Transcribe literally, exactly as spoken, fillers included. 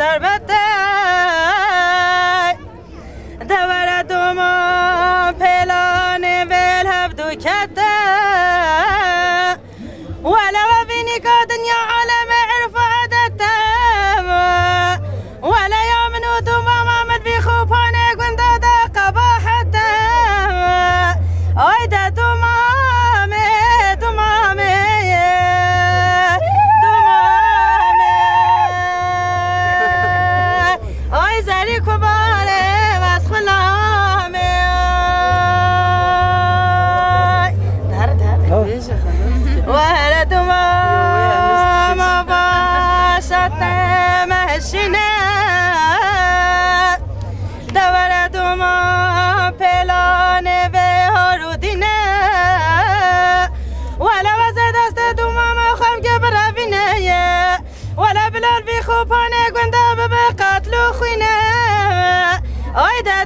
Şerbete, de were dûman pêlanê vê li hevdû kete. Wele we vînîka dinya alemê irf û edet e. Wele ya min û dûmama min vî xûpanê gunda de qebahet e. Ay de dûmamê, dûmamê, dûmamê. Ay zerî kubarê wes xulamê. Ay. Dar, dar. Were dûmama başa te meşîne. De were dûman pêlanê vê har û dîne. Wele we zê destê dûmama xwe bike birevîne ye. Wele Bilal vî xûpanê gunda bibe qetl û xwîne. Ay de